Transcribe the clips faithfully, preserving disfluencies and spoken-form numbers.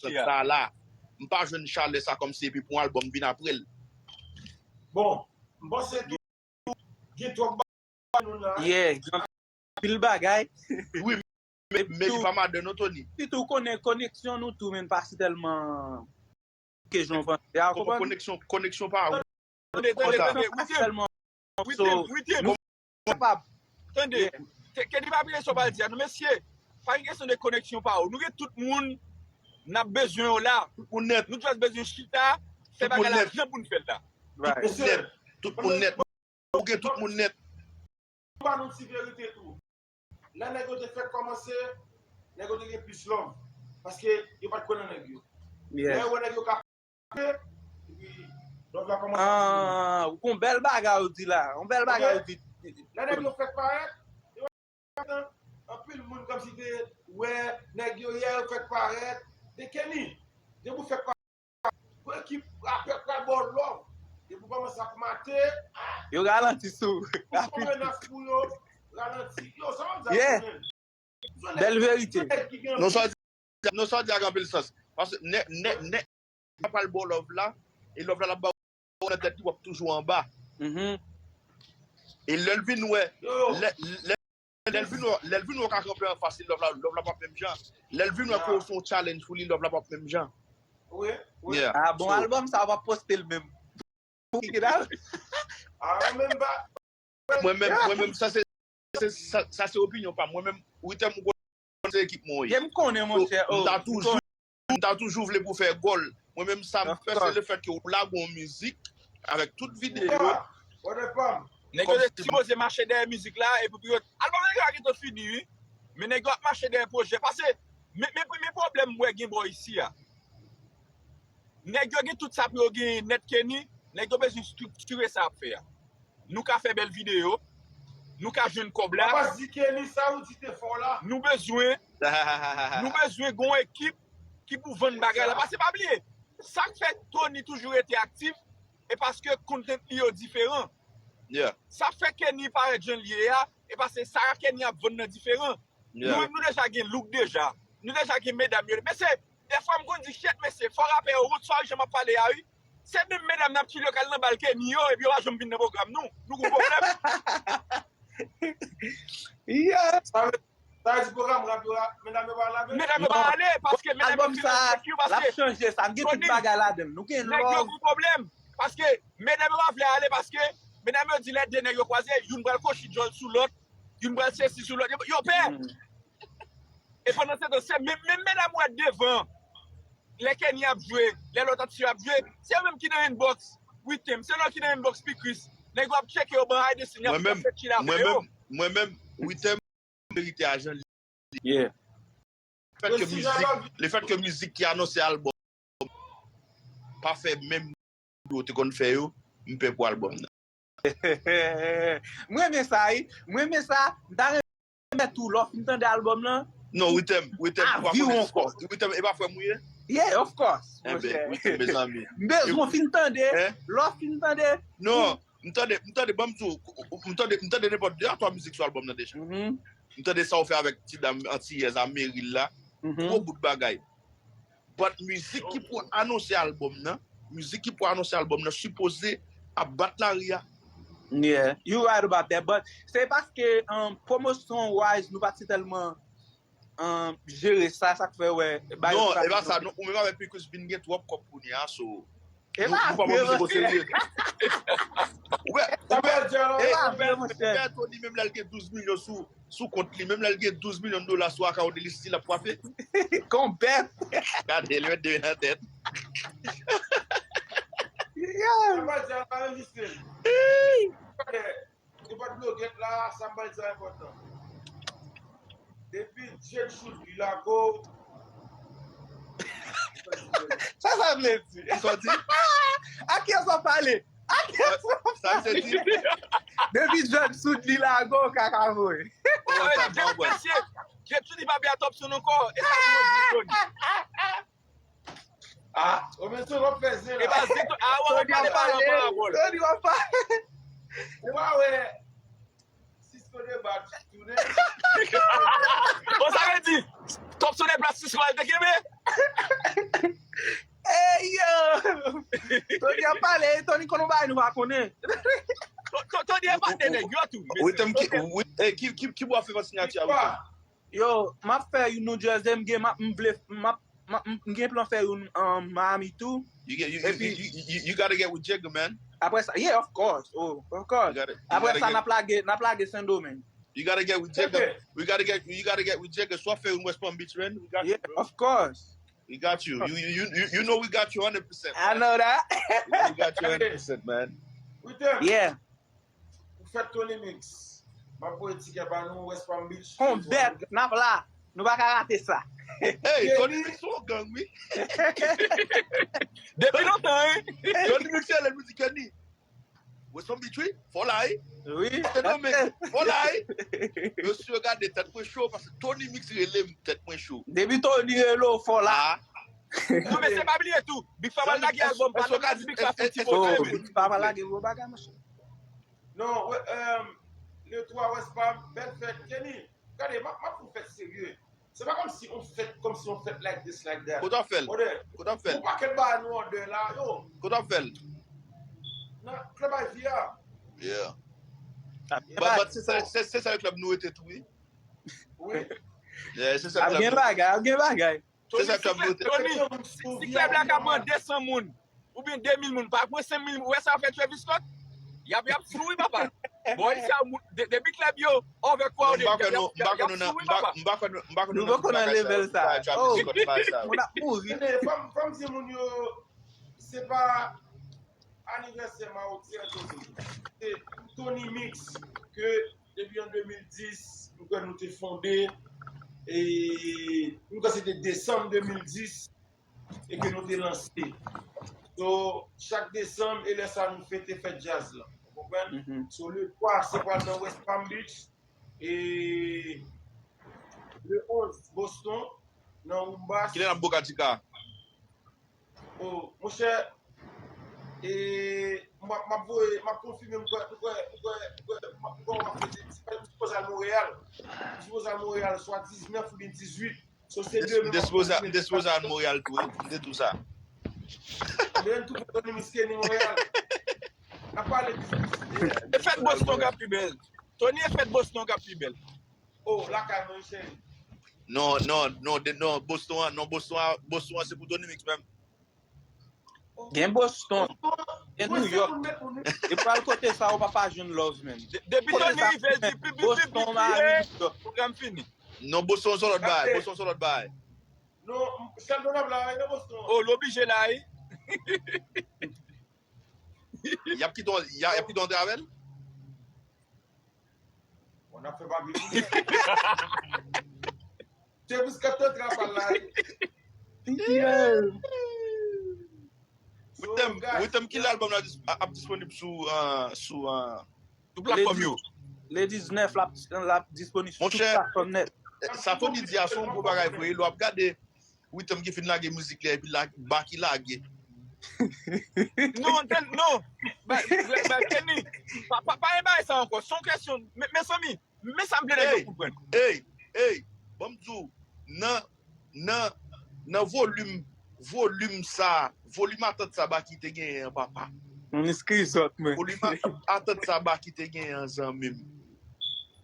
sa la. M pa jwenn chalè sa kòmsi epi pou yon albòm vin apre l. Bon, m panse tou gen twòp bagay nou la. Yeah, gen anpil bagay. Wi, men, men li pa madan non, Tony. Sitou konnen koneksyon nou tou, men pa si tèlman ke jan w panse a, w konprann? Koneksyon, koneksyon pa ou. Tande, tande, tande. Wi, tèlman. Wi, tèlman. Tande, Kenny pa bliye sa w pral di a, non, mesye. Pa gen kesyon de koneksyon pa ou. Nou gen tout moun n ap bezwen yo la. Tout moun nèt. Nou just bezwen chita, fè bagay la jan pou n fè l la. Tout moun nèt. Tout moun nèt. Ou gen tout moun nèt. Ba nou ti verite tou. Lè nèg yo te fèk kòmanse, nèg yo te gen plis love. Paske yo pa t kwè nan nèg yo. Lè yo wè nèg yo ka epi love la kòmanse ap vini. Ah, ou kon bèl bagay ou di la. Yon bèl bagay ou di. Lè nèg yo fèk parèt, yo pa t anpil moun kòmsi te wè nèg yo yè, yo fèk parèt. De Kenny, depi w fèk parèt, pou ekip rapè pral ba w love. Depi w kòmanse ap mate, yo ralanti sou ou. Ou fè menas pou yo, ralanti. Yo, sa w ap di a menm? Bèl verite. Non, sa w di, non, sa w di a gen anpil sans. Paske nèg, nèg, nèg la pral ba w love la, e love la l ap ba w nan tèt li, w ap toujou anba. E lè l vin wè, lè, lè, lè l vin wè, lè l vin wè w ka kanpe anfas li, love la, love la p ap menm jan. Lè l vin wè ke w se yon challenge pou li, love la p ap menm jan. Wi, wi. Ah, bon, albòm sa a w ap poste l menm. Pou ki dal? Ah, menm pa. Mwen menm, mwen menm, sa se, se, sa, sa se opinyon pa m. Mwen menm, Witèm, ou konn se ekip mwen w ye. M konnen, monchè. M ta toujou, m ta toujou vle pou fè gòl. Mwen menm, sa m fè, se le fèt ke w lage yon mizik avèk tout videyo. Nèg yo te sipoze mache dèyè mizik la, epi pou yo, albòm nèg yo a gentan fini, wi. Men nèg yo ap mache dèyè pwojè. Paske, men, men premye pwoblèm m wè gen bò isi a. Nèg yo gen tout sa pou yo genyen nèt, Kenny, nèg yo bezwen estriktire sa y ap fè a. Nou ka fè bèl videyo, nou ka jwenn kòb la. Papa di Kenny, sa ou di te fò la. Nou bezwen, nou bezwen gon ekip ki pou vann bagay la. Paske pa bliye, sa k fè Tony toujou rete aktif, e paske content li yo diferan. Sa fè Kenny parèt jan l ye a, e paske sa Kenny ap vann nan diferan. Nou menm nou deja gen look deja. Nou deja gen medam yo. Mesye, dèfwa m konn di, "Shit, mesye, fò rapè yo wont, sa w janm ap pale a, wi." Se menm medam n ap tchile yo k al nan bal Kenny yo, epi yo pa janm vin nan pwogram nou. Nou gon pwoblèm. Sa vle, sa vle di pwogram rap yo, medam yo pa ale? Medam yo pa ale, paske medam yo fin nan chèk yo, paske l ap chanje sa. N gen tout bagay ladan l. Nou gen love. Nèg yo gon pwoblèm. Paske medam yo pa vle ale, paske medam yo di lè de nèg yo kwaze, youn pral kochi djòl sou lòt, youn pral sesi sou lòt. Yo, yo pè. E pandan se tan, se menm, menm medam ou wè devan, lè Kenny ap jwe, lè lòt atis yo ap jwe, se yo menm ki nan inbox Witèm, se lòt ki nan inbox Pi Chris. Nèg yo ap tcheke yo ban ay de sin, y ap fè tchil avè yo. Mwen menm, mwen menm, Witèm merite ajan li. Lefèt ke mizik, lefèt ke mizik ki anonse albòm pa fè menm yo te konn fè yo, m pè pou albòm nan. M renmen sa, wi. M renmen sa. M ta renmen tou, lè w fin tande albòm nan. Non, Witèm, Witèm, ou pa konnen ankò. Witèm, e pa frè m ou ye? Yeah, of course, monchè. Witèm, mezanmi. M bezwen w fin tande, lè w fin tande. Non, m tande, m tande, ban m di w, m tande, m tande nenpòt de a twa mizik sou albòm nan deja. M tande sa w fè avèk ti dam antiyèz a, Meryl la. Gwo bout bagay. But mizik ki pou anonse albòm nan, mizik ki pou anonse albòm nan sipoze ap bat lari a. Yeah, you right about that. But se paske, um, pwomosyon wise, nou pa t si tèlman, um, jere sa, sa k fè, wè. Non, e pa sa, non. Ou menm avèk Pi Chris vin gen twòp kòb kounye a, so. Nou, nou pa pran mizik o serye. Ou wè, ou wè, ou wè Tony menm lè l gen douz milyon sou, sou kont li, menm lè l gen douz milyon dola sou akawont li, li still ap frape. Konpè. Gade, li met de nan tèt. Yo pa di a, pa anrejistre. Nenpòt blogèt la, sa m pral di a enpòtan. Depi Jade Shoot li lago. Sa sa vle di? Sa w di? A kiyès w ap pale? A kiyès w ap pale? Depi Jade Shoot li lago, kaka voye. Jade Shoot li pa byen a Top Sound ankò. E sa nou di, Tony? Ah, ou menm se w ap fè zen la. E pa zen, ah, w ap pale, w ap pale, w ap pale. Tony w ap pale. Ou pa wè Cisco de bat tounen. Bon, sa vle di, Top Sound plas Cisco al te kenbe. Ey yo! Tony ap pale, Tony konn yon bagay nou pa konnen. To- to- Tony e patnè nèg yo tou, mesye. Witem ki, wi- eh, ki, ki, ki bò fè yon siyati a Witem? Yo, m ap fè yon New Jersey, m gen, m ap, m vle, m ap, m ap, m gen plan fè yon um, Miami tou. You, get, you, you, Epi you, you, you gotta get with Jigga, man. Apre sa, yeah, of course. Oh, of course. You gotta, you Apre gotta sa, get, n ap lage, n ap lage Sendomeng. You gotta get with Jigga. Okay. We gotta get, you gotta get with Jigga. So I feel in West Palm Beach, man. We got Yeah, you, bro. Of course. We got you. You, you, you, you know we got you one hundred percent, I man. Know that. We got you one hundred percent, man. Witem, Yeah. Ou fèt Tony Mix. M ap voye tikè ba nou West Palm Beach. On bèt, n ap la. Nou pa ka rate sa. Hey, Tony Mix se yon gang, wi. Depi lontan, wi. Tony Mix se lè nou di Kenny. West Palm Beach, wi. Fò la, wi. Wi. Se non, men, fò la, wi. Mesye, gade, tèt mwen cho, paske Tony Mix rele m, tèt mwen cho. Depi Tony rele w, fò la. Ah. Non, men se pa bliye tou. Big Pharma lage albòm, pa nan Big Pharma fè ti Oh, vo. Big Pharma lage gwo bagay, monchè. Non, wè, euh, le twa West Palm, bèl fèt, Kenny. Gade, m ap, m ap fè yon fèt serye. Se pa kòmsi yon fèt, kòmsi yon fèt like this, like that. Kote w ap fè l? Brother, kote w ap fè l? Yon pakèt bagay nou order la, yo. Kote w ap fè l? Nan Club Ivy a. Yeah. But, but se sa, se, se sa klèb nou rete tou, wi. Wi. Yeah, se sa klèb nou. Ap gen bagay, ap gen bagay. Tony, si klèb, Tony, si, si klèb la ka pran de san moun, oubyen de mil moun, pa pran senk mil moun, ou wè sa fè Travis Scott? Y ap, y ap sou wi, papa. Bò, isi a, moun, de- depi klèb yo overcrowded, y ap, y ap, y ap sou wi, papa. M pa konn, m pa konn Nou poko nan level sa. Oh, Travis Scott bagay sa. Moun ap mouri. Tande, fò m, fò m di moun yo, se pa anivèsè Mawotyè Tony. Se Tony Mix ke depi an de mil dis, m kwè nou te fonde, e m kwè se te desanm de mil dis, e ke nou te lanse. So, chak desanm, e lè sa nou fete fèt djaz la. Ou konprann? Mhm. So, le twa, se pral nan West Palm Beach, e le onz, Boston, nan Woombas. Kilè n ap Boca Chica? Oh, monchè, e, m ap, m ap voye, m ap konfime, m kwè, m kwè, m kwè, m kwè, m kwè w ap fete, m sipoze al Monreyal. M sipoze al Monreyal swa diznèf oubyen dizuit. So, se demen m te sipoze, m te sipoze al Monreyal tou, wi. M te di w sa. Demen m tou fè Tony Mix Kenny Monreyal. N ap pale biznis. E fèt Boston k ap pi bèl. Tony, e fèt Boston k ap pi bèl. Oh, lakay mwen, cheri. Non, non, non, de, non, Boston an, non, Boston an, Boston an, se pou Tony Mix menm. Gen Boston, gen New York. E pral kote sa ou pa pa jwenn love menm. De- Depi Tony rive, l di pi, pi, pi, pi, Boston, Miami, New York. Pwogram fini. Non, Boston se lòt bagay, Boston se lòt bagay. Non, Sheldon ap la, nan Boston. Oh, l oblije la, wi. Y ap kite w, y a- y ap kite w antre avè l? Bon, n ap fè papye kounye a. Se pou Scott Tantra pral la, wi. Yo. So, Witem, guys, Witem, ki lè albòm la dis- a- ap disponib sou, euh, sou, euh, tout platfòm yo? Le diznèf, l ap, l ap disponib sou tout platfòm nèt. Monchè, sa Tony di a se yon gwo bagay vre. Lè w ap gade Witem ki fin lage mizik li a, epi la, Baky lage. Non, tèl, non. Ba, ba, ba, Kenny, pa, pa, pa gen bagay sa ankò. Se yon kesyon, me- mezanmi, men sa m vle nèg yo konprann. Ey, ey, ban m di w, nan, nan, nan volim, volim sa, volim atant sa Baky te genyen an, papa. Yon screenshot, men. Volim a- atant sa Baky te genyen an, zanmi m.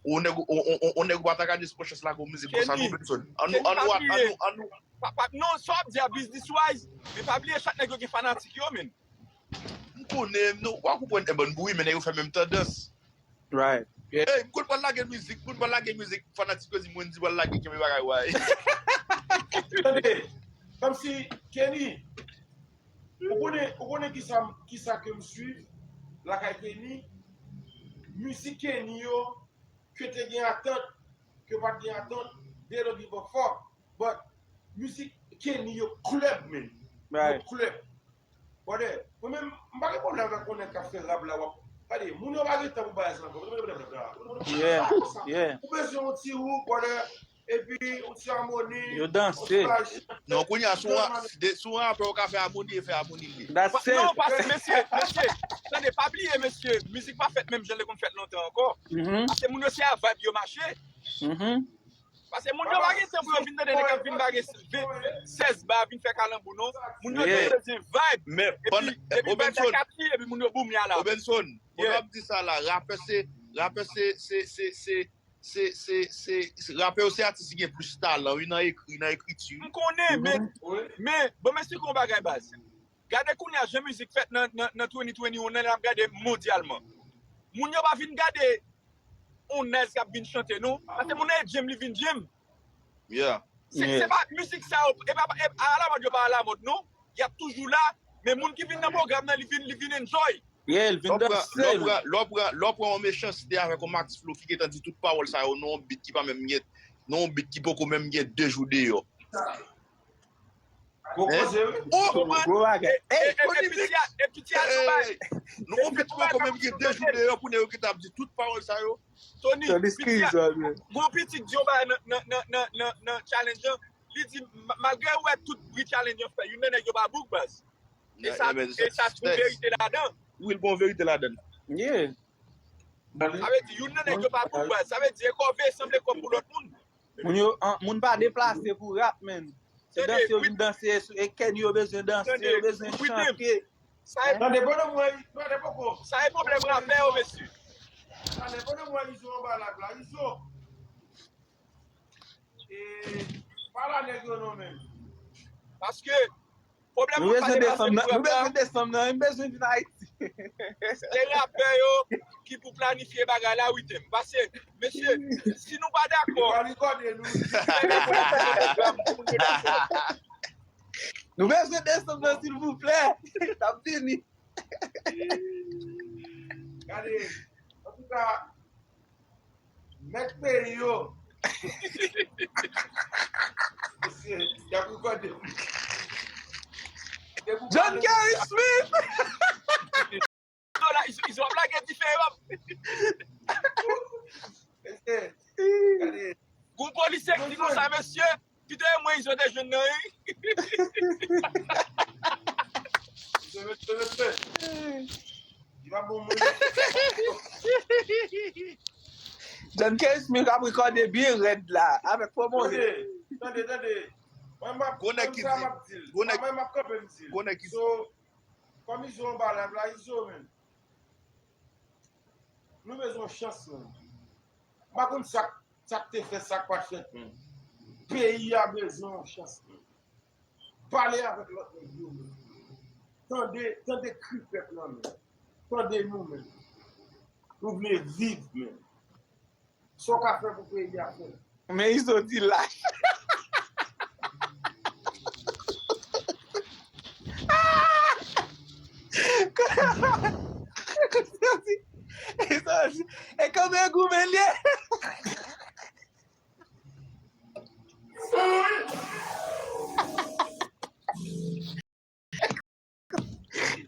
Ou nèg, ou, ou, ou, ou nèg ou pa ta ka di Sponchas lage yon mizik konsa, non, Benson. An nou, an nou, an nou, an nou. Pa, pa, non, sa w ap di a business wise, men pa bliye chak nèg yo gen fanatik yo, men. M konnen, nou, w a konprann, e bann bouri, men nèg yo fè menm tandans. Right. Yeah. Ey, m konn pral lage mizik, moun pral lage mizik, fanatik yo di mwen di pral lage kenbe bagay, way. Tande, kòmsi Kenny, ou konnen, ou konnen kisa, kisa ke m swiv lakay Kenny, mizik Kenny yo, ke te gen atant, ke pa t gen atant, they don't give a fuck. But mizik Kenny yo klèb, man. Yo klèb. Brother, mwen menm, m pa gen pwoblèm avèk yon nèg k ap fè rap la, w ap, gade, moun yo pa gen tan pou bagay sa ankò. Yeah, yeah. Ou bezwen yon ti wouk, brother, epi yon ti amoni, yon ti bagay. Yo danse. Non, kounye a, si w a- si de- si w rapè, ou ka fè amoni, e fè amoni li. That's it. Non, paske, mesye, mesye, tande, pa bliye, mesye, mizik pa fèt menm jan l te konn fèt lontan ankò. Mhm. Paske moun yo se a vibe yo mache. Mhm. Paske moun yo pa gen tan pou yo vin tande nèg k ap vin bare sèz ba, vin fè kalanbou, non. Moun yo te bezwen vibe. Men pandan, epi vibe la kapti, epi moun yo boum yala. Robinson, pandan w ap di sa la, rapè se, rapè se, se, se, se, se, se, se, se, rapè yo se atis ki gen plis talan, wi, nan ekri, nan ekriti, wi. M konnen, men, men, bon, men se kon bagay baz. Gade kounye a jan mizik fèt nan, nan, nan twenty twenty-one nan, n ap gade mondyalman. Moun yo pa vin gade on Nice k ap vin chante, non. Paske moun nan e djem, li vin djem. Yeah. Se, se pa mizik sa yo, e pa, e, alamòd yo pa alamòd, non. Y ap toujou la, men moun ki vin nan pwogram nan, li vin, li vin enjoy. Yeah, li vin danse. Lè w pran, lè w pran, lè w pran yon Mechanste avèk yon Max Flow ki gentan di tout pawòl sa yo, nan yon beat ki pa menm gen, nan yon beat ki poko menm gen de jou deyò. Gwo koze, wi. Gwo bagay. Ey, Tony Mix. Ey, nou on piti poko menm gen de jou deyò pou nèg yo gentan ap di tout pawòl sa yo. Tony, Tony, piti a, gon piti k di yon bagay nan, nan, nan, nan, nan, nan challenge an, li di, ma-, malgre ou wè tout bri challenge an fè, youn nan nèg yo pa bouk baz. E sa, e sa gon verite ladan. Wi, l gon verite ladan. Yeah. Sa vle di, youn nan nèg yo pa bouk baz. Sa vle di, e kòve sanble kòb pou lòt moun. Moun yo, an, moun pa deplase pou rap, menn. Se danse yo vin danse, e Kenny yo bezwen danse, yo bezwen chante. Tande, pandan mwen, tande poko. Sa e pwoblèm rapè yo, mesye. Tande, pandan mwen, Izo anba live la, Izo. E, pale a nèg yo non, menn. Paske, pwoblèm nou bezwen desanm nan, nou bezwen desanm nan, m bezwen vin Ayiti. Se rapè yo ki pou planifye bagay la, wi, tem. Paske, mesye, si nou pa dakò, nou bezwen desanm nan, silvouplè. N ap vini. Gade, antouka, mèt peyi yo. Mesye, y ap rekòde. John Kerry Smith! Izo la, Izo, Izo ap lage dife, yo. Mesye, gade. Gon polisye ki di konsa, mesye, pito e mwen Izo te jwenn nan, wi. Mesye, mesye, mesye. Li pa bon moun. John Kerry Smith ap rekòde byen rèd la, avèk pwomosyon. Tande, tande, tande. Mwen, m ap, gon nèg ki di, gon nèg, mwen, m ap kanpe, m di. Gon nèg ki di. So, kòm Izo anba live la, Izo, menn. Nou bezwen yon chans, menn. M pa konn sa k, sa k te fèt, sa k pa t fèt, menn. Peyi a bezwen yon chans, menn. Pale avèk lòt nèg yo, menn. Tande, tande kri pèp la, menn. Tande nou, menn. Nou vle viv, menn. Sa w ka fè pou peyi a, fè l. Men Izo di lach. Izo di, e kanpe goumen l ye.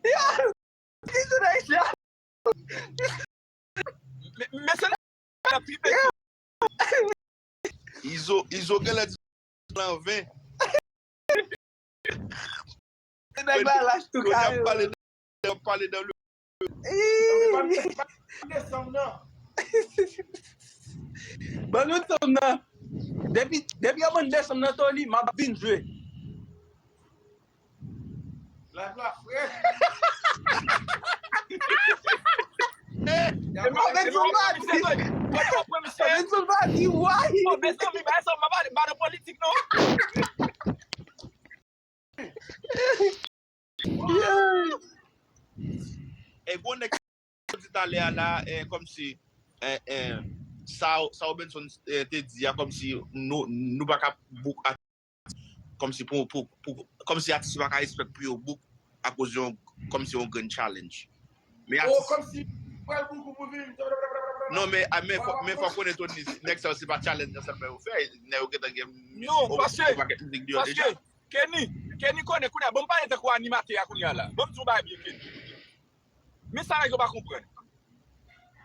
Yo! Izo nan Izo. Men, men se la, la triple. Izo, Izo genlè di lan ven. Se nèg la lach tou kare. Pale, pale dan le. Ban nou desanm nan. Depi, depi yo ban desanm nan, Tony, m ap vin jwe. Live la frè. Robinson pa di. Robinson pa di, why? E gon nèg ki di talè a la, eh, kòmsi, eh, eh, sa, sa Robinson, eh, te di a, kòmsi nou, nou pa ka book kòmsi pou, pou, pou, kòmsi atis yo pa ka expect pou yo book akoz yon, kòmsi yon grenn challenge. Men atis. Oh, kòmsi pral book ou pou vin. Non, men, ah, men fò, men fò konnen Tony, nèg sa yo se pa challenge nan sèlman yo fè, nèg yo gentan gen mizik, yon pakèt mizik deyò deja. Kenny, Kenny konnen kounye a, bon, m pale tankou animatè a kounye a la. Bon, m di yon bagay byen, Kenny. Men sa nèg yo pa konprann.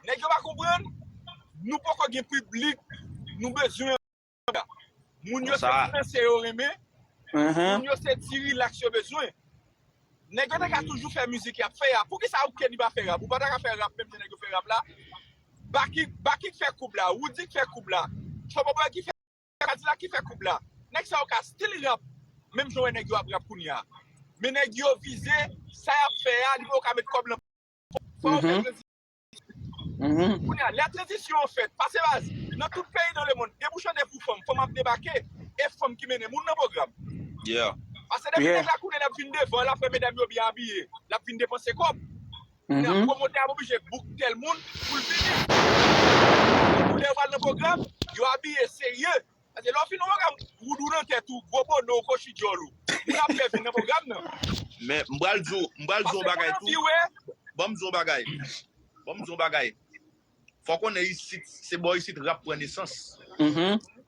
Nèg yo pa konprann, nou poko gen piblik, nou bezwen. Moun yo se ti danse yo renmen. Moun yo se ti rilaks yo bezwen. Nèg yo te ka toujou fè mizik y ap fè a. Poukisa ou Kenny pa fè rap? Ou pa ta ka fè rap menm jan nèg yo fè rap la? Baky, Baky k fè koub la, Roody k fè koub la, Trouble Boy ki fè Kadilak ki fè koub la. Nèg sa yo ka still rap, menm jan w wè nèg yo ap rap kounye a. Men nèg yo vize, sa y ap fè a, li poko ka met kòb lan. Fò yo fè tranzisyon. Kounye a, lè tranzisyon an fèt, pase baz, nan tout peyi nan lemonn, gen pou chante pou fanm, fanm ap debake, e fanm ki mennen moun nan pwogram. Pase depi nèg la konnen l ap vin devan, l ap fè medam yo byen abiye, l ap vin depanse kòb. Kounye a, pwomotè a oblije book tèl moun pou l vini. Pou lè yo pral nan pwogram, yo abiye serye. Paske lè w fin nan pwogram, wood ou nan tèt ou, gwo bono w, kochi djòl ou. Moun ap pè vin nan pwogram nan. Men m pral di w, m pral di w yon bagay tou. Ban m di w yon bagay. Ban m di w yon bagay. Fò w konnen isit, se bò isit rap pran nesans.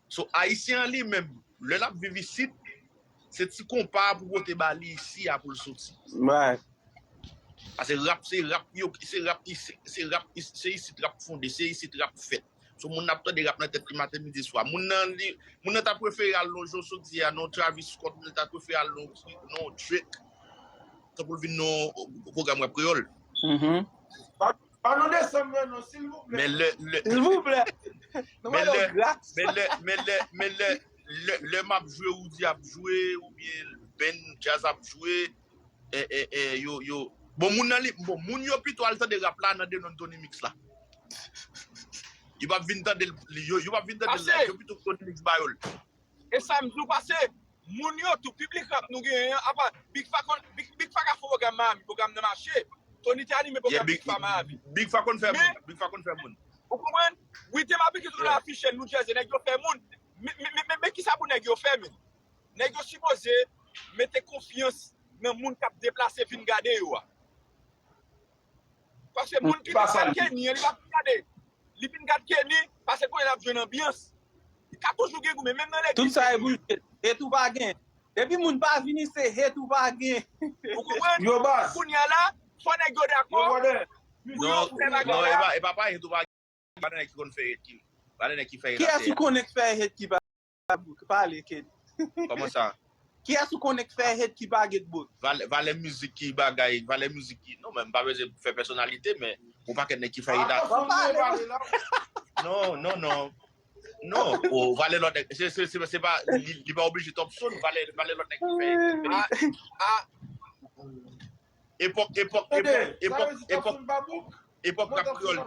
So, Ayisyen an li menm, lè l ap viv isit, se ti konpa pou pote ba li isi a pou l soti. Paske rap, se rap yo, se rap, se, se rap, se isit rap fonde, se isit rap fèt. So, moun nan ap tande rap nan tèt li maten, midi, swa. Moun nan, li, moun nan ta prefere al nan Joe Sodier a, nan Travis Scott, moun nan ta prefere al nan, nan Drake. Tankou l vin nan pwogram rap kreyòl. Pa nou desann mwen non, silvouplè. Men lè, lè, silvouplè. Nou mande w gras. Men lè, men lè, men lè, lè, lè m ap jwe, Roody ap jwe, oubyen band jazz ap jwe, e, e, e, yo, yo. Bon, moun nan li, bon, moun yo pito al tande rap la nan de nonm Tony Mix la. Yo p ap vin tande l, yo, yo p ap vin tande l live, yo pito Tony Mix ba yo l. E sa m di w pase, moun yo tou, piblik rap nou genyen an, apa Big Fa konn, Big, Big Fa ka fè pwogram Miami, pwogram nan mache. Tony te anime pwogram Big Fa Miami. Big Fa konn fè moun, Big Fa konn fè moun. Ou konprann? Wi, te m aplike tou nan afiche New Jersey, nèg yo fè moun. Men, men, men, men, men kisa pou nèg yo fè, men? Nèg yo sipoze mete konfyans nan moun k ap deplase vin gade yo a. Paske moun ki vin gad Kenny an, li pa fin gade. Li vin gad Kenny, paske konnen l ap jwenn anbyans. Li ka toujou gen gou, men menm nan legliz. Tout sa e bouche. Hate ou pa gen. Depi moun pa vini, se hate ou pa gen. Ou konprann? Kounye a la, fò nèg yo dakò pou yo fè bagay la. E pa, e pa, pa hate ou pa gen. Pa de nèg ki konn fè hate ki, pa de nèg ki fè hate atè. Kiyès ou konnen k fè hate ki pa Pale, Kenny. Kòman sa? Kiyès ou konnen k fè hate ki pa get book? Valè, valè mizik ki bagay, valè mizik ki, non, men m pa bezwen fè pèsonalite, men yon pakèt nèg ki fè hate. Pale, pale. Non, non, non. Non, o, valè lòt nèg, se, se, se, se pa, li, li pa oblije Top Son, valè, valè lòt nèg ki fè hate. A, a. Epòk, epòk, epòk, epòk, epòk, epòk rap kreyòl.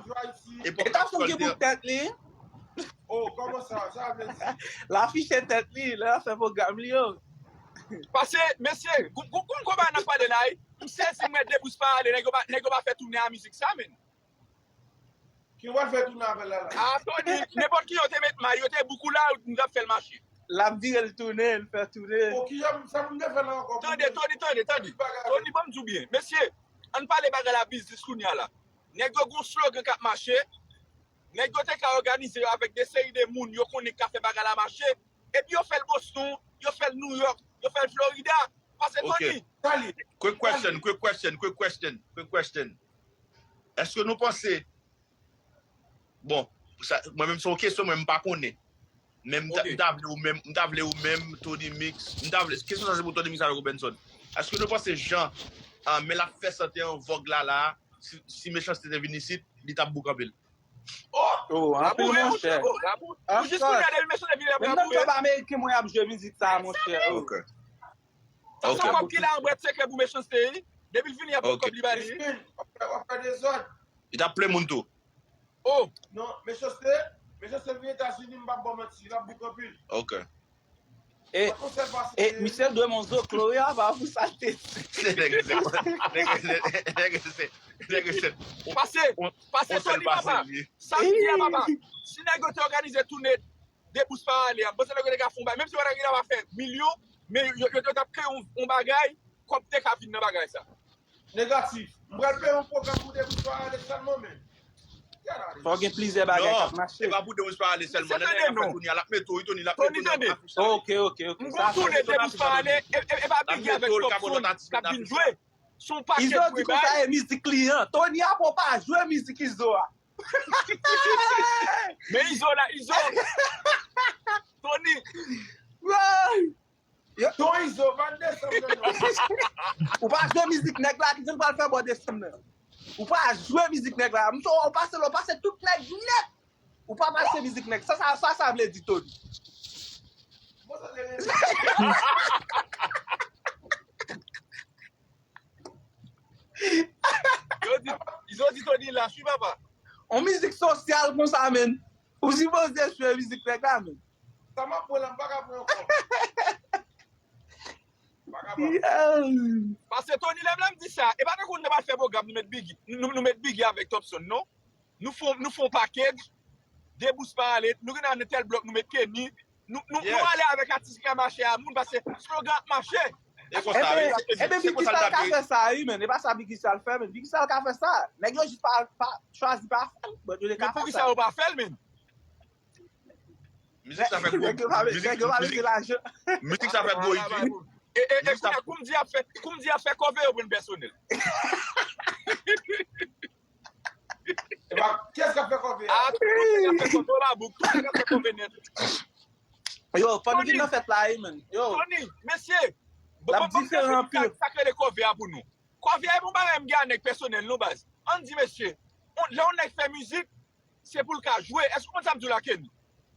Epòk rap kreyòl te. Tèt li. Oh, kòman sa? Sa vle di? L afiche tèt li, lè l ap fè pwogram li yo. Pase, mesye, gon, gon, gon, gon bagay n ap pale la, wi. M sezi, m wè Debous pa ale, nèg yo pa, nèg yo pa fè tounen a mizik sa, menn. Ki w al fè tounen avè l la la? A, Tony, nenpòt ki yo te met may, yo te book ou la, nou t ap fè l mache. L ap vire l tounen, l fè tounen. O, kijan, sa pou m te fè la ankò pou... Tande, Tony, tande, tande. Tony, ban m di w byen. Mesye, ann pale bagay la biznis kounye a la. Nèg yo gon slogan k ap mache. Nèg yo te ka òganize yo avèk de seri de moun yo konnen k ka fè bagay la mache. Epi yo fè l Boston, yo fè l New York, yo fè l Florida. Pase Tony. Quick question, quick question, quick question, quick question. Èske nou panse, bon, sa, mwen menm se yon kesyon mwen m pa konnen. Men m ta, m ta vle ou menm, m ta vle ou menm, Tony Mix, m ta vle, kesyon sa se pou Tony Mix avèk Robenson. Èske nou panse jan, ah, men l ap fè sante an vòg la la, si, si Mechanste te vin isit, li t ap book anpil? Oh, anpil monchè. Ou jis kounye a depi Mechanste vin la pou... Menm nan klèb ameriken mwen ap jwe mizik sa monchè. Sa se yon kòb ki la an bwèt sekrè pou Mechanste wi. Depi l vini y ap pran kòb li ba li wi. W ap fè dezòd. Li t ap plen moun tou. Oh. Non, Mechanste, Mechanste vin Etazini, m p ap ba w manti, l ap book anpil. Ok. E, e misye dwe m yon zoklo wi apa pou sa l te di. Nèg se, nèg se, nèg se. Pase, pase Tony papa. Sa m di a papa. Si nèg yo te òganize tounen Debous pa ale a, m panse nèg yo te ka fè yon bagay. Menm si yo pa t ap fè milyon, men yo, yo, yo t ap kreye yon, yon bagay, kòb te ka vin nan bagay sa. Negatif. M pral peye yon pwogram pou Debous pa ale sèlman, men. Fò gen plizyè bagay k ap mache. Non, se pa pou Debous pa ale sèlman. Lè nèg la fè kounye a, l ap mete w, Tony, l ap mete w nan afich la. Ok, ok, ok. M gon tounen Debous pa ale, e, e, e pa Biggy avèk Top Son k ap vin jwe. Se yon pakèt bagay. Izo di konsa e mizik li an. Tony apa w pa jwe mizik Izo a? Men Izo la, Izo. Tony. Ton Izo, pa desann nan non. Ou pa jwe mizik nèg la, kijan l pral fè bò desann nan? Ou pa jwe mizik nèg la. M sou ou pase la, ou pase tout nèg nèt. Ou pa pase mizik nèg. Sa, sa, sa, sa vle di Tony? Yo di, yo di Tony lach wi papa. On mizik sosyal konsa, menn. Ou sipoze jwe mizik nèg la, menn. Sa m ap pran la, m pa ka pran ankò. M pa kapab. Paske Tony, lè m di sa, e pa tankou nou te pral fè pwogram, nou met Biggie, nou, nou met Biggie avèk Topson, non. Nou fè, nou fè yon package, de bous pa ale, nou gen nan tèl blòk, nou met Kenny, nou, nou, nou ale avèk atis ki ka mache a moun, paske slogan ap mache. E konsa, wi. Ebyen, ebyen, Biggie Sal ka fè sa, wi, menn. E pa sa Biggie Sal fè, menn. Biggie Sal ka fè sa. Nèg yo jis pa, pa chwazi pa fè l, but yo te ka fè sa. Men poukisa yo pa fè l, menn? Mizik sa fè gwo. Nèg yo pa, nèg yo pa mete lajan. Mizik sa fè gwo iti. E, e, e kounye a, kou m di ap fè, kou m di ap fè kòve, yo pran pèsonèl. Epa, kiyès k ap fè kòve a? A, tout nèg ap fè kòve, yo ba bouk, tout nèg ap fè kòve nèt. Yo, fò nou vin nan fèt la, wi, menn. Yo. Tony, mesye, bon, l ap bon, bon, diferan anpil. Sa, sa k rele kòve a pou nou. Kòve a e bon bagay m gen a nèg pèsonèl, non, baz. Ann di, mesye, on, lè yon nèg fè mizik, se pou l ka jwe. Èske w konprann sa m di w la, Kenny?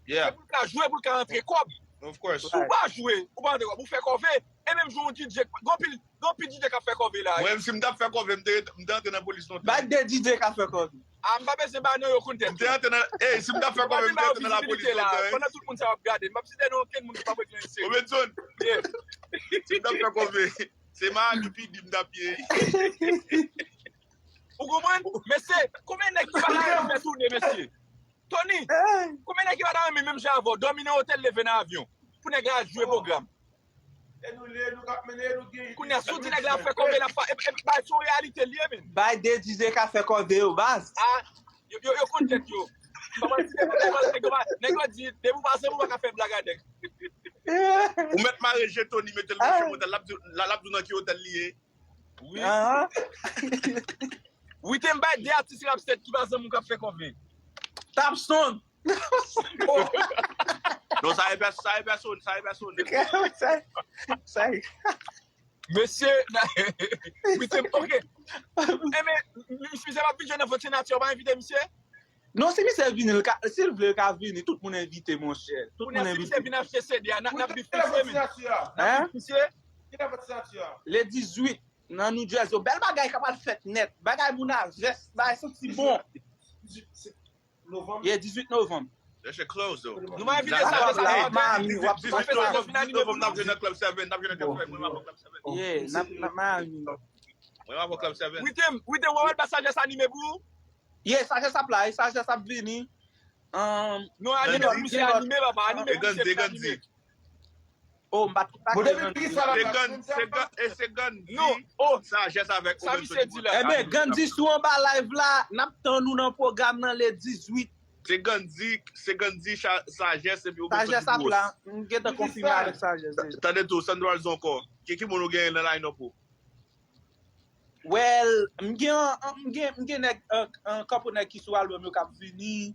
Yeah. Se pou l ka jwe, pou l ka rantre kòb. Of course. Si w pa jwe, ou pa rantre kòb, ou fè kòve. E menm jan yon D J, gon pil, gon pil D J k ap fè kòve la. Mwen menm, si m t ap fè kòve, m te, m te antre nan polis lontan. Bay de D J k ap fè kòve. A, m pa bezwen ba non yo konn tèt yo. M te antre nan, ey, si m t ap fè kòve, m te antre nan lapolis lontan, wi. Pandan tout moun sa yo ap gade, m p ap site non okenn moun ki p ap ret nan ensekirite. Robinson, si m t ap fè kòve, se Miami P D m t ap ye. Ou konprann? Mesye, konbyen nèg ki pa ta renmen fè toune, mesye? Tony, konbyen nèg ki pa ta renmen menm jan avè w, dòmi nan otèl, leve nan avyon, pou nèg la al jwe pwogram? E nou lye, nou k ap mennen, nou gen ide. Kounye a, si w di nèg la ap fè kòve, l ap fè, e, e, bay, se yon reyalite l ye, menn. Bay de D J k ap fè kòve yo, baz. A, yo, yo, yo konn tèt yo. M pa pral site non, nèg yo, nèg yo di, depi w pa zanmi, w pa ka fè blag a nèg. Ou mèt mare je Tony, mete l nan chanm otèl, l ap di, l ap di w nan ki otèl li ye. Wi. Wi, te m bay de atis rap sèt ki pa zanmi w k ap fè kòve. Topson. Non, sa e pès-, sa e pèsonn, sa e pèsonn. Sa, sa e Mesye, wi, te, ok. Enben, misye, misye p ap vin jwe nan Vant Senatè, w pa envite misye? Non, si misye vini, l ka, si l vle, l ka vini. Tout moun envite, monchè. Tout moun envite. Kounye a, si misye vin achte C D a, n a, n ap bif misye, men. N ap bif misye. Kilè Vant Senatè a? Le dizuit, nan New Jersey. Yon bèl bagay k ap al fèt nèt. Bagay moun a vès, bagay santi bon. Yeah, dizuit novanm. That shit close, though. Nou va envite Sages avè Miami, w ap fè sa. Dizuit novanm, n ap jwe nan Club Seven, n ap jwe nan Club Seven, mwen, m ap Club Seven. Yeah, n ap, n ap Miami. Mwen, m ap Club Seven. Witem, Witem, w ap ba Sages anime pou ou? Yeah, Sages ap la, e Sages ap vini. Um, non, anime pou misye anime, papa, anime pou misye anime. Oh, m pa t kontakte Gandhi. Se Gandhi, se Gandhi, e se Gandhi. Non, oh, Sages avèk Obenson. Ebyen, Gandhi, si w anba live la, n ap tann ou nan pwogram nan le dizuit. Se Gandhi, se Gandhi, Sages, epi Obenson Sages ap la, m gentan konfime avèk Sages deja. Tande tou, Sandra Alzo ankò. Ki, ki moun ou genyen nan line-up ou? Well, m gen, m gen, m gen nèg, uh, uh, couple nèg ki sou album yo k ap vini.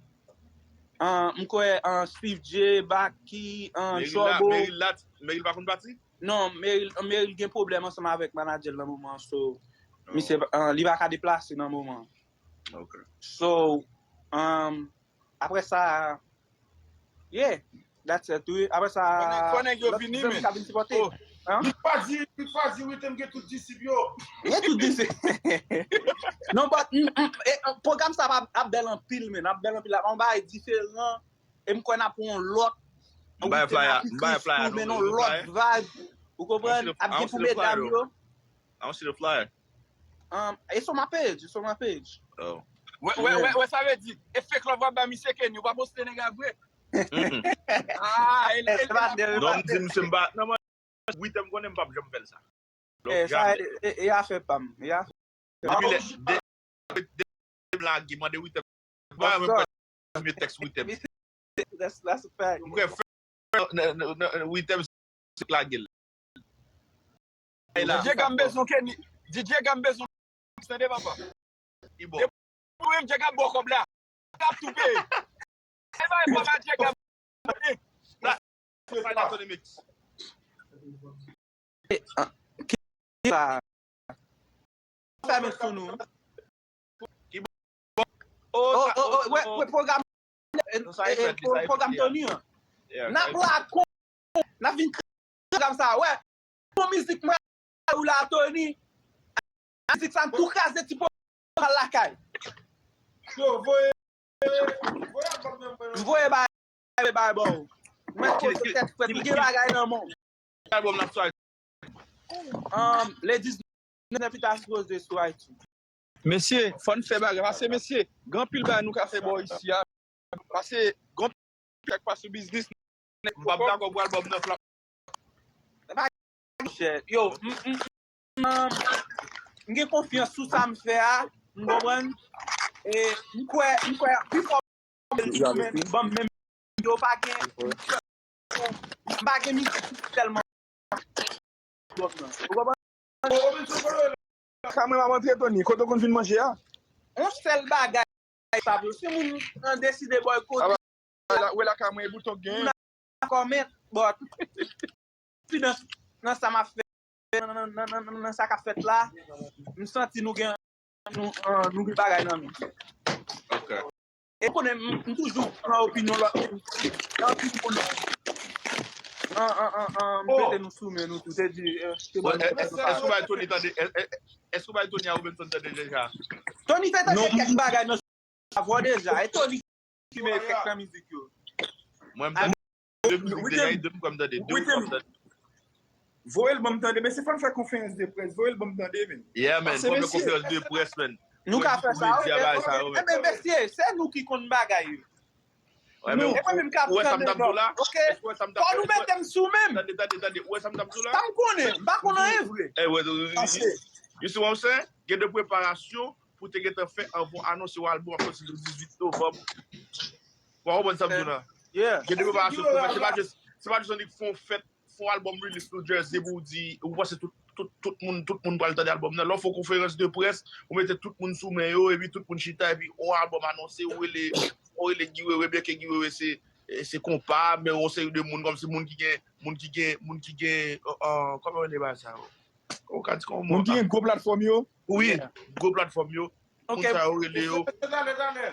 Uh, m kwè, uh, Steve J, Baky, uh, Trouble. Meryl la, Meryl pa konn pati? Non, Meryl, Meryl gen pwoblèm ansanm avèk manadjè l nan moman an, so, misye, uh, li pa ka deplase nan moman an. Ok. So, um, apre sa, yeah, that's it, wi. Apre sa, fò nèg, fò nèg yo vini, men. Ka vin sipòte. Oh. Hein? Li pa di, li pa di, Witem gen tout disip yo. Gen tout disip. Non, but, mm, mm, e, e, pwogram sa ap, ap bèl anpil, men. Ap bèl anpil. Ap yon bagay diferan. E m kwè n ap yon lòt. M bay flyer, m bay flyer, non, yon lòt vibe. Ou konprann? Ap gen pou medam yo. I don't see the flyer. Um, it's on my page, it's on my page. Oh. Wè, wè, wè, wè, sa vle di, e fake love w ap ba misye Kenny, ou pa poste nèg la vre. Mm-mm. Ah, e, e, non, m di misye m pa, non, mwen, Witem konnen m p ap janm fè l sa. Love jamè. E, e, e afè pa m, e afè pa m. Depi lè, de, de, de m lage, mande Witem. Mwen, mwen, premye tèks Witem. That's, that's a fact. Mwen fè, nan, nan, nan, Witem lage l. D J Gam bezwen Kenny. D J Gam bezwen Kenny, tande papa. Li bon. Depi ou menm D J Gam bò kòb la. L ap tou peye. E bay papa D J Gam. Sa, sa pa Tony Mix. Eh, ah, ki sa? Sa men sou nou. Oh, oh, oh, wè, wè, pwogram, eh, eh, pwogram Tony an. N ap lakon. N ap vin kraze program sa. Wè, bon mizik mwen ou la, Tony. Mizik sa, n tou kraze ti program lakay. Yo, voye, voye album nan ban nou. Voye bay, bay, bay, bon. Mwen, ki, ki, tèt frèt, ou gen bagay nan men w. Album nan swa. Um, le diznèf li ta sipoze sou iTunes. Mesye, fò n fè bagay. Pase, mesye, gen anpil bagay nou ka fè bò isi a. Pase, gen anpil bagay k pa sou biznis. M p ap dakò pou album nan flop. Yo, m, m, m, m gen konfyans sou sa m fè a, m konprann. E m kwè, m kwè pi fò m ban m menm yo pa gen, m pa gen mizik tèlman. Ou konprann? Ka mwen m ap antre, Tony, kote w konn vin manje a? On sèl bagay, Pablo, si moun nan deside boykote, wè la ka mwen e bouton gen. Kòmèt, but, konfidans nan sa m ap fè, nan, nan, nan, nan, nan sa k ap fèt la, m santi nou gen, nou, uh, nou gen bagay nan nou. Ok. E konnen m, m toujou pran opinyon lòt moun. Nan opinyon moun. An, an, an, an, m pete nou sou men nou tou. Te di, eh, te bon, èske w bay Tony tande? Èske w bay Tony a Robinson tande deja? Tony te tande kèk bagay nan sa vò deja. E Tony ki mete kèk nan mizik yo. Mwen, m tande de mizik deja, e de m kwè m tande, de m kwè m tande. Voye l ban m tande, mesye, fò n fè konferans de près. Voye l ban m tande, men. Yeah, man, fò n fè konferans de près, man. Nou ka fè sa, wi. Ebyen, mesye, se nou ki konn bagay yo. Nou, e mwen menm k ap tande nòt. Ok? Fò nou mete m sou menm. Tande, tande, tande. Ou wè sa m t ap di w la? Sa m konnen, m pa konn anyen vre. You see what I'm saying? Gen de preparasyon pou te gentan fè anvan w anonse yon album ap soti le dizuit novanm. Ou konprann sa m di w la? Gen de preparasyon pou fè. Se pa jis, se pa jis annik fè yon fèt, fè yon album release New Jersey pou w di, ou panse tout, tout, tout moun, tout moun pral tande album nan. Lè w fè yon konferans de près, ou mete tout moun sou men yo, epi tout moun chita, epi yon album anonse, ou rele, ou rele Guy Wewe, byenke Guy Wewe se, se konpa, men yon seri de moun, kòmsi moun ki gen, moun ki gen, moun ki gen, euh, euh, kòman yo rele bagay sa yo? Ou ka di kòman moun ki gen gwo platfòm yo? Wi, gwo platfòm yo. Moun sa yo rele yo. Mesye, talè, talè.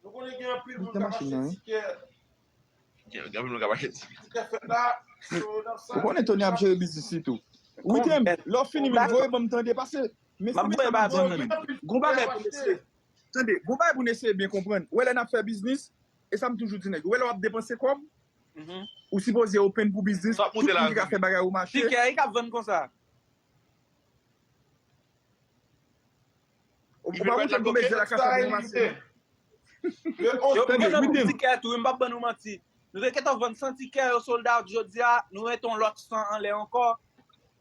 Nou konnen gen anpil moun k ap achte tikè. Gen, gen anpil moun k ap achte tikè. Tikè fèt la, so, n ap sa. Ou konnen Tony ap jere biznis li tou. Wi, Tem, lè w fini, men voye ban m tande, pase. Mesye, mesye, gon bagay pou n eseye. Tande, gon bagay pou n eseye byen konprann. Ou wè lè n ap fè biznis, e sa m toujou di nèg yo, ou wè lè w ap depanse kòb, ou sipoze open pou biznis, tout moun ki ka fè bagay ou mache. Tikè, e k ap vann konsa. Ou pa konn chan komedyen la ka fè pou mase. Yo, yo, yo, ban nou tikè tou, m p ap ban nou manti. Nou te gentan vann san tikè, yo sold out jodi a, nou rete yon lòt san anlè ankò.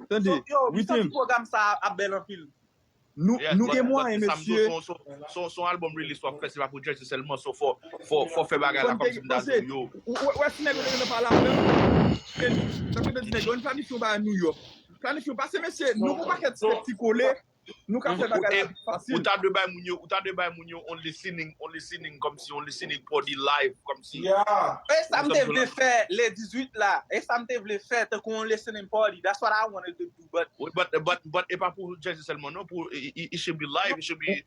Tande, yo, m santi pwogram sa ap bèl anpil. Nou, nou gen mwayen, mesye. Son, son, son, son album release w ap fè, se pa pou Jersey sèlman, so fò, fò, fò fè bagay la kòmsi m ta di w yo. Ou, ou, ou wè si nèg yo te gentan pale avè m. Sa vle di nèg yo, ann planifye yon bagay New York. Planifye, pase mesye, nou gon pakèt sèt ti kole, nou ka fè bagay la pi fasil. Ou ta dwe bay moun yo, ou ta dwe bay moun yo on listening, on listening, kòmsi on listening party live, kòmsi. E sa m te vle fè le dizuit la, e sa m te vle fè, tankou on listening party, that's what I wanted to do, but. Wi, but, but, but e pa pou Jersey sèlman, non, pou, it, it, it should be live, it should be.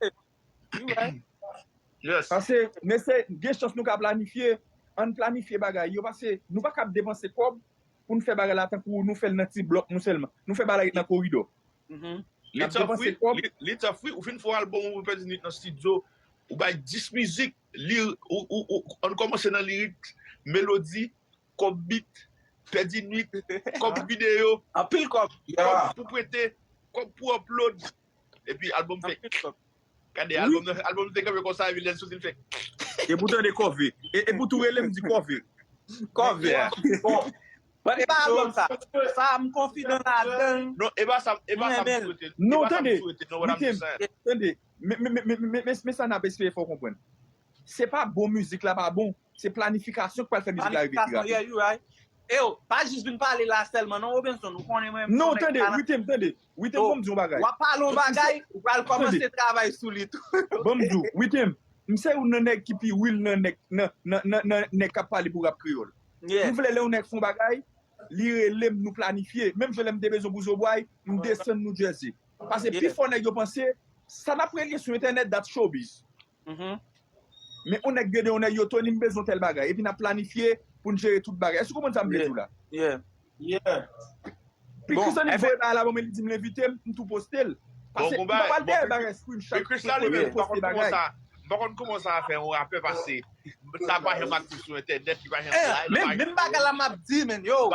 Yes. Pase, mesye, gen chans nou ka planifye, ann planifye bagay yo, pase nou pa kab depanse kòb pou n fè bagay la tankou nou fè l nan ti blòk nou sèlman. Nou fè bagay nan koridò. N ap depanse kòb. Li tough, wi. Li, li tough, wi. Ou fin fè yon album, ou pèdi nwit nan estidyo, ou bay dis mizik, li, ou, ou, ou, ann kòmanse nan lirik, melodi, kòb beat, pèdi nwit, kòb videyo, anpil kòb, kòb pou prete, kòb pou upload. Epi album fè. Gade, album nan, album te kanpe konsa, epi lè l soti, l fè. Epi w tande kòve. E, epi w tou rele m di kòve. Kòve. Bon. Bon, e pa album sa. Sa, m konfidan ladan l. Non, e pa sa, e pa sa m swete. Non, tande. Tande. Men, men, men sa n ap eseye fè w konprann. Se pa bon mizik la pa bon. Se planifikasyon k pral fè mizik la rive pi rapid. Yeah, you right. E yo, pa jis vin pale la sèlman, non, Robinson, ou konnen mwen. Non, tande, Witem, tande. Witem, bon, m di yon bagay. W ap pale yon bagay, ou pral kòmanse travay sou li tou. Bon, m di w, Witem, m se youn nan nèg ki pi real nan nèg, nan, nan, nan, nan nèg k ap pale pou rap kreyòl. M vle lè yon nèg fè yon bagay, li rele m, nou planifye. Menm jan lè m te bezwen Bouzobway, m desann New Jersey. Pase pifò nèg yo panse, sa n ap relye sou entènèt, that's showbiz. Men yon nèg gen de yon nèg, yo, Tony, m bezwen tèl bagay. Epi n ap planifye, pou n jere tout bagay. Èske w konprann sa m vle di w la? Yeah. Yeah. Pi Bon, Chrislande efe- voye bagay la ban mwen, li di m l envite m, m tou poste l. Bon, Pase m bon, pa pral bon, dèyè bagay screenshot. Pi Chrislande li menm, m pa konn kòman sa, m pa konn kòman sa fè yon rapè pase. Sa pa janm aktif sou entènèt, li pa janm Eh, live, li pa men men bagay la m ap di, men yo.